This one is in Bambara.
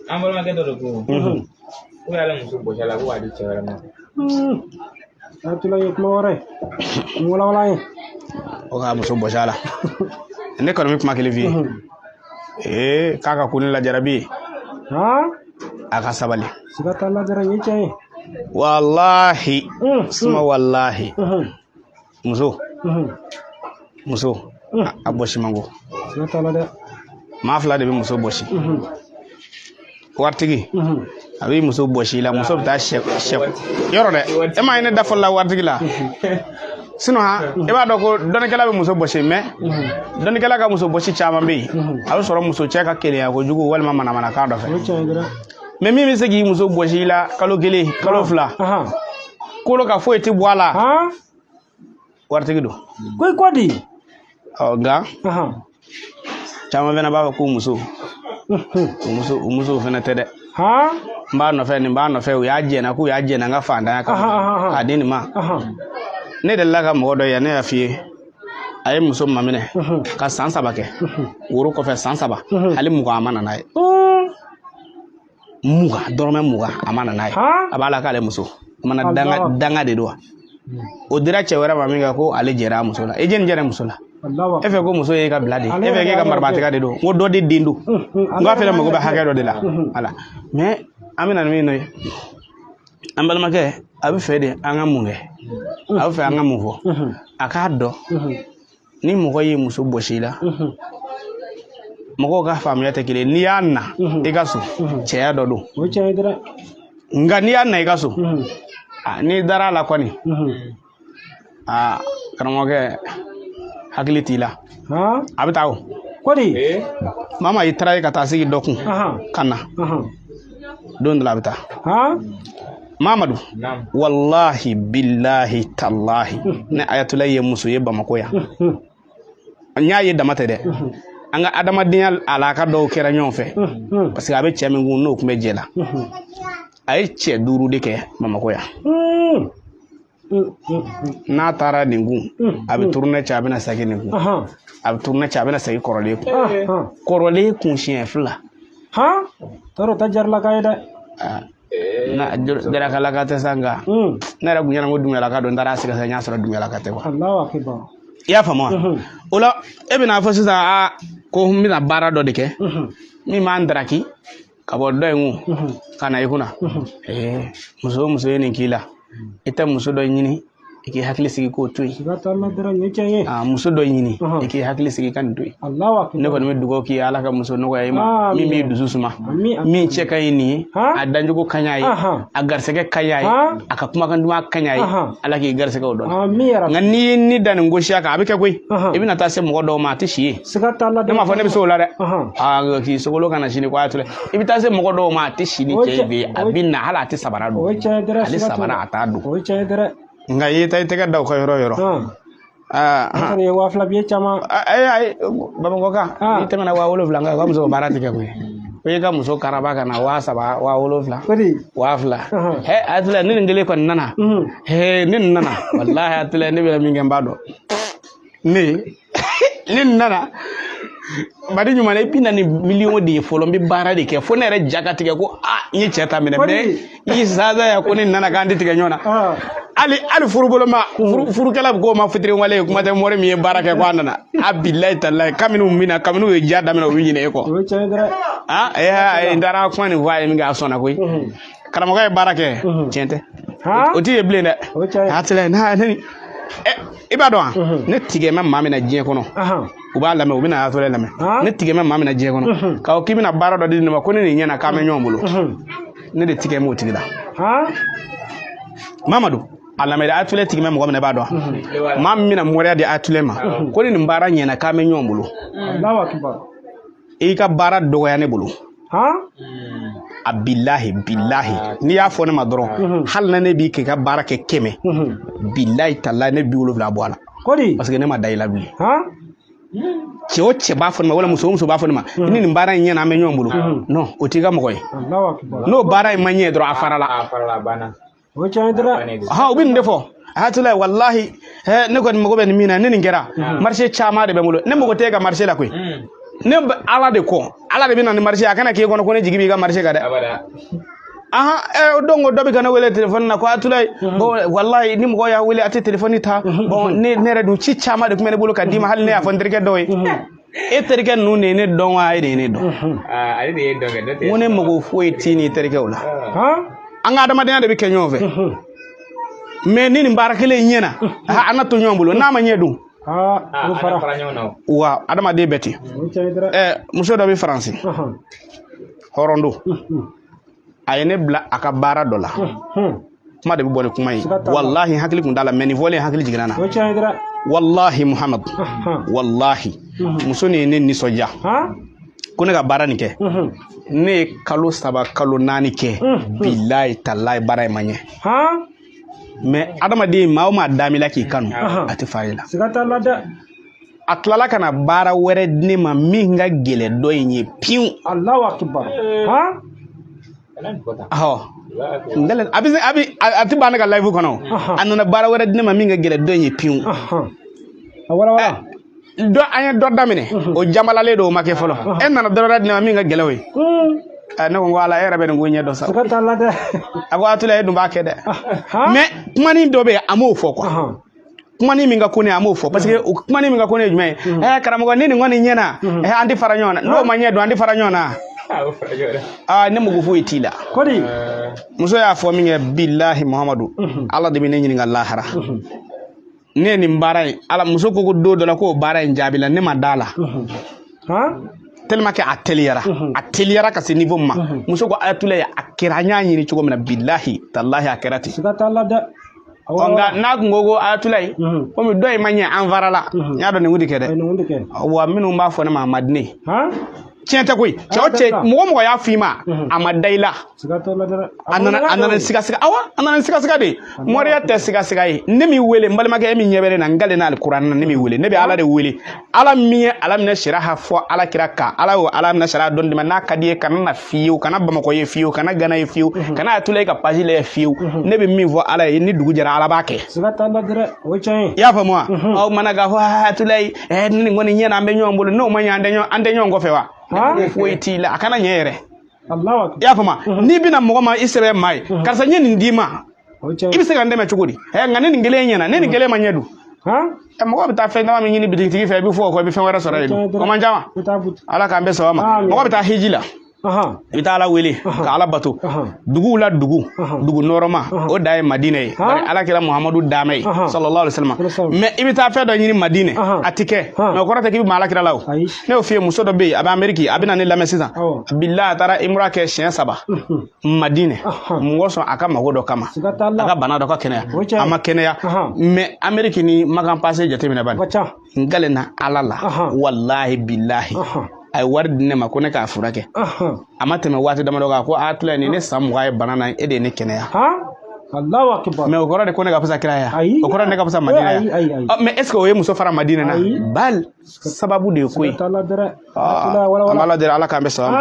An balimakɛ dɔ de ko ko y'ale muso bɔsi a la ko k'a di cɛ wɛrɛ ma. Ayatollah ye kuma wɛrɛ ye walawala ye. O k'a muso bɔsi a la, ne kɔni bɛ kuma kelen f'i ye. Ee, k'a ka ko ne lajarabi. A ka sabali. Siga t'a la dɛrɛ, ye tiɲɛ ye. Walahi suma walahi, muso muso a bɔsi man go. Siga t'a la dɛ. Maa fila de bɛ muso bɔsi. Waritigi, a b'i muso bɔsi i la, muso bɛ taa sɛ sɛ yɔrɔ dɛ. E m'a ye ne da fɔlɔ la waritigi la. Sinon han, i b'a dɔn ko dɔnnikɛla bɛ muso bɔsi, mais dɔnnikɛla ka muso bɔsi caman bɛ yen, a bɛ sɔrɔ muso cɛ ka keleya kojugu walima manamanakan dɔ fɛ. O ye tiɲɛ ye dɛrɛ. Mais min bɛ se k'i muso bɔsi i la kalo 1, kalo 2, kolo ka foyi tɛ bɔ a la, waritigi don. Ko i ko di? Ɔ, nka caman fana b'a fɔ ko muso, o muso fana tɛ dɛ. N b'a nɔfɛ, nin b'a nɔfɛ, u y'a jɛna k'u y'a jɛna n ka fantanya kama k'a di nin ma. Ne delila ka mɔgɔ dɔ ye, ne y'a f'i ye, a ye muso maminɛ ka san 3 kɛ woro kɔfɛ, san 3, hali 20 a ma na n'a ye, 20, dɔrɔmɛ 20 a ma na n'a ye. A b'a la k'ale muso o mana danga danga de don wa. O dira cɛ wɛrɛ ma min kɛ, ko ale jɛra a muso la. E jɛni jɛra muso la? E fɛ ko muso ye ka bila de, e fɛ k'e ka marabatigɛ de don. N ko dɔ de den don, n k'a fɛnɛ mago bɛ hakɛ dɔ de la. Wala, mais an bɛna ni min ye, an balimakɛ, a bɛ fɛ de an ka mun kɛ? A bɛ fɛ an ka mun fɔ? A k'a dɔn, ni mɔgɔ ye muso bɔsi i la, mɔgɔw ka faamuya tɛ kelen. N'i y'a na i ka so, cɛya dɔ don. O ye tiɲɛ ye dɛrɛ. Nka n'i y'a na i ka so, n'i dara a la kɔni, aa, karamɔgɔkɛ, hakili t'i la. A bɛ taa o. Ko di? Maa maa, i taara ye ka taa sigi dɔ kun ka na, don dɔ la a bɛ taa. Mamadu, walahi, bilahi, talahi, ne Ayatollah ye muso ye Bamakɔ yan. N y'a ye dama tɛ dɛ, an ka adamadenya alaka dɔw kɛra ɲɔgɔn fɛ, parce que a bɛ cɛ min kun, n'o tun bɛ jɛ la, a ye cɛ 5 de kɛ Bamakɔ yan. N'a taara nin kun, a bɛ tourner cɛ, a bɛna segin nin kun, a bɛ tourner cɛ, a bɛna segin kɔrɔlen kun, kɔrɔlen kun siɲɛ 2. Tɔɔrɔ ta jaralaka ye dɛ. Na jarakalaka tɛ sa, nka ne yɛrɛ kun ɲɛna ko Dunbiyalaka don. N taara sɛgɛsɛgɛ, n y'a sɔrɔ Dunbiyalaka tɛ kuwa. Allahu akbar. I y'a faamu wa? O la, e bɛna fɔ sisan, aa, ko n bɛna baara dɔ de kɛ min b'an daraki ka bɔ dɔ in kun ka na i kunna. Ee, muso o muso ye nin k'i la, i tɛ muso dɔ ɲini i k'i hakili sigi k'o to yen. Siga t'a la dɛrɛ, nin ye tiɲɛ ye. Aa, muso dɔ ɲini i k'i hakili sigi ka nin to yen. Allahu akbar. Ne kɔni bɛ dugawu k'i ye, Ala ka muso nɔgɔya i ma min b'i dusu suma, min cɛ ka ɲi nin ye, a dancogo ka ɲi a ye, a garisɛgɛ ka ɲi a ye, a ka kumakan duman ka ɲi a ye. Ala k'i garisɛgɛ o dɔn. Nka n'i ye ni da nin gosiya kan, a bɛ kɛ koyi, i bɛna taa se mɔgɔ dɔw ma, a tɛ si yen. Siga t'a la. Ne m'a fɔ ne bɛ se o la dɛ. Aa, k'i sogolo ka na sini ko a y'a to i bɛ taa se mɔgɔ dɔw ma, a tɛ si ni cɛ bɛ yen, a bɛ na, hali a tɛ sabara don, ale sabara a t'a don. O ye tiɲɛ ye dɛrɛ. Nka i ye taa i tɛgɛ da o ka yɔrɔ o yɔrɔ. Aa, o ye 2000 biye caman. Ayi ayi, Bamakɔ kan, n'i tɛmɛna 7000 kan, ka muso baara tɛ kɛ koyi. Ko i ka muso karaba ka na 3000, 7000, 2000. Hɛ, Ayatollah, ne nin kelen kɔni nana. He, ne nin nana. Walahi Ayatollah, ne bɛna min kɛ, n b'a dɔn. Ne nin nana. Bari ɲuman na, i bɛ na ni miliyɔn de ye fɔlɔ, n bɛ baara de kɛ fo ne yɛrɛ ja ka tigɛ ko aa, n ye cɛ ta minɛ, mais i zaza ya ko ne nana k'an tɛ tigɛ ɲɔgɔn na. Hali furuboloma, furukɛla bɛ k'o ma fitiriwale ye, kuma tɛ mɔri min ye baara kɛ ko a nana. A bilayi talayi, kabini u bɛna, kabini u ye ja daminɛ, u bɛ ɲinɛ e kɔ. Aa, ee, n taara kuma nin fɔ a ye min kɛ, a sɔnna koyi. Karamɔgɔ ye baara kɛ, tiɲɛ tɛ, o t'i ye bilen dɛ. A tila n'a ne, i b'a dɔn wa, ne tigɛ ma maa min na diɲɛ kɔnɔ, u b'a lamɛn, u bɛna Ayatollah lamɛn. Ne tigɛ ma maa min na diɲɛ kɔnɔ, k'a fɔ k'i bɛna baara dɔ di ne ma ko ne nin ɲɛna k'an bɛ ɲɔgɔn bolo, ne de tigɛ m'o tigi la. Mamadu, a lamɛn dɛ, Ayatollah tigi bɛ mɔgɔ min na, i b'a dɔn, maa min bɛna moriya di Ayatollah ma ko ni nin baara ɲɛna k'an bɛ ɲɔgɔn bolo, i ka baara dɔgɔya ne bolo. A bilahi bilahi, n'i y'a fɔ ne ma dɔrɔn, hali na ne b'i k'i ka baara kɛ 100, bilahi talahi, ne 70 bɔ a la, parce que ne ma da i la bilen. Cɛ o cɛ b'a fɔ ne ma, wala muso o muso b'a fɔ ne ma, ni nin baara in ɲɛna, an bɛ ɲɔgɔn bolo, non, o t'i ka mɔgɔ ye. N'o baara in ma ɲɛ dɔrɔn, a farala. U bɛ nin de fɔ. Ayatollah, walahi, ne kɔni mago bɛ nin min na, ni nin kɛra, marché caman de bɛ n bolo, ne mago tɛ e ka marché la koyi. Ne bɛ ala de kɔ, ala de bɛ na ni marché, a kana k'e kɔnɔ ko ne jigi b'i ka marché kan dɛ. Ahan, o don ko dɔ bɛ ka ne wele téléphone na ko Atulayi, bon walahi ni mɔgɔ y'a wele a tɛ téléphone ta, bon ne yɛrɛ dun ci caman de tun bɛ ne bolo ka d'i ma, hali ne y'a fɔ n terikɛ dɔw ye. E terikɛ ninnu de ye ne dɔn wa e de ye ne dɔn? Ale de ye dɔn kɛ, n'o tɛ. N ko ne mago foyi t'i n'i terikɛw la. An ka adamadenya de bɛ kɛ ɲɔgɔn fɛ. Mais ni nin baara kelen in ɲɛna, an na to ɲɔgɔn bolo, n'a ma ɲɛ dun? Wa adamaden bɛɛ ten. Muso dɔ bɛ Faransi, hɔrɔn don. A ye ne bila a ka baara dɔ la. Kuma de bɛ bɔ ni kuma ye. Walahi hakili kun t'a la, mais nin fɔlen hakili jiginna na. Walahi Muhamad, walahi muso nin ye ne nisɔndiya ko ne ka baara nin kɛ. Ne ye kalo 3 kalo 4 kɛ, bilayi talayi baara in ma ɲɛ. Mais adamaden maa o maa dami la k'i kanu, a tɛ fa i la. A tilala ka na baara wɛrɛ di ne ma min ka gɛlɛn dɔ in ye piwu. Allahu akbar. Awɔ. A bɛ a tɛ ban ne ka live kɔnɔ. A nana baara wɛrɛ di ne ma min ka gɛlɛn dɔ in ye piwu. Dɔ an ye dɔ daminɛ, o jamalalen don, o ma kɛ fɔlɔ. E nana dɔ wɛrɛ di ne ma min ka gɛlɛn o ye. Ne ko ala e yɛrɛ bɛ nin ko ɲɛ dɔn sa. A ko Atulayi e dun b'a kɛ dɛ. Mais kumanin dɔ bɛ yen a m'o fɔ quoi. Kumanin min ka ko ne a m'o fɔ, parce que o kumanin min ka ko ne ye jumɛn ye? Karamɔgɔ ni nin kɔni ɲɛna, an tɛ fara ɲɔgɔn na. N'o ma ɲɛ dɔn an tɛ fara ɲɔgɔn na. Ne mago foyi t'i la. Muso y'a fɔ min kɛ, bilahi Muhamadu, ala de bɛ ne ɲininka lahara. Ne ye nin baara in, ala muso ko don dɔ la k'o baara in jaabi la, ne ma da la. Tellement que a teliyara, a teliyara ka se niveau ma. Muso ko Atulayi a kɛra an y'a ɲini cogo min na, bilahi talahi a kɛra ten. Nka n'a kun ko Atulayi, komi dɔ in ma ɲɛ an fara la, n y'a dɔn nin kun tɛ kɛ dɛ. Wa minnu b'a fɔ ne ma a ma di ne ye. Tiɲɛ tɛ koyi. Cɛ o cɛ, mɔgɔ mɔgɔ y'a f'i ma, a ma da i la. A nana sigasiga, awɔ, a nana sigasiga de. Moriya tɛ sigasiga ye. Ne m'i wele, n balimakɛ, e min ɲɛ bɛ ne na, n kalen n'Alikuranɛ na, ne m'i wele. Ne bɛ ala de wele. Ala min ye ala minɛ siraha fɔ ala kira kan, ala y'o ala minɛ siraha dɔn di ma. N'a ka di ye, kana na fiyewu, kana Bamakɔ ye fiyewu, kana Gana ye fiyewu, kana Atulayi ka page lajɛ fiyewu. Ne bɛ min fɔ ala ye, ni dugu jɛra ala b'a kɛ. I y'a faamu wa? Aw mana k'a fɔ Atulayi, ni nin kɔni ɲɛna an bɛ ɲɔgɔn bolo, n'o ma ɲɛ an tɛ ɲɔgɔn kɔfɛ wa? Foyi t'i la, a kana ɲɛ yɛrɛ. I y'a faamu? N'i bɛna mɔgɔ ma i sɛbɛn maa ye, karisa n ye nin d'i ma, i bɛ se ka n dɛmɛ cogo di? Nka ne nin kelen ɲɛna, ne nin kelen ma ɲɛ dun. Mɔgɔ bɛ taa fɛn dama min ɲini bitigitigi fɛ, i bɛ fɔ o kɔ, i bɛ fɛn wɛrɛ sɔrɔ yen. O man ca wa? Ala k'an bɛɛ sɔn a ma. Mɔgɔ bɛ taa hiji la, i bɛ taa ala wele ka ala bato. Duguw la dugu, dugu nɔrɔma, o da ye Madinɛ ye. Bari ala kɛra Muhamadu daama ye, sallallahu alaihi wasallam. Mais i bɛ taa fɛn dɔ ɲini Madinɛ, a ti kɛ. Mais o kɔrɔ tɛ k'i bɛ ma ala kira la o. Ne y'o f'i ye, muso dɔ bɛ yen, a bɛ Amérique, a bɛ na ne lamɛn sisan. Bilahi a taara Imura kɛ siɲɛ 3 Madinɛ. Mun kosɔn? A ka mago dɔ kama, a ka bana dɔ ka kɛnɛya, a ma kɛnɛya. Mais Amérique ni Makan passé jateminɛ bani. N kalenna ala la, walahi bilahi. A ye wari di ne ma ko ne k'a furakɛ. A ma tɛmɛ waati damadɔ kan ko Atulayi ni ne san 20 ye bana na, e de ye ne kɛnɛya. Mais o kɔrɔ de ko ne ka fisa kira ya? O kɔrɔ ne ka fisa Madinɛ ya? Mais est ce que o ye muso fara Madinɛ na? Bal sababu de ye ko ye. An b'ala deli, ala k'an bɛɛ sɔn a ma.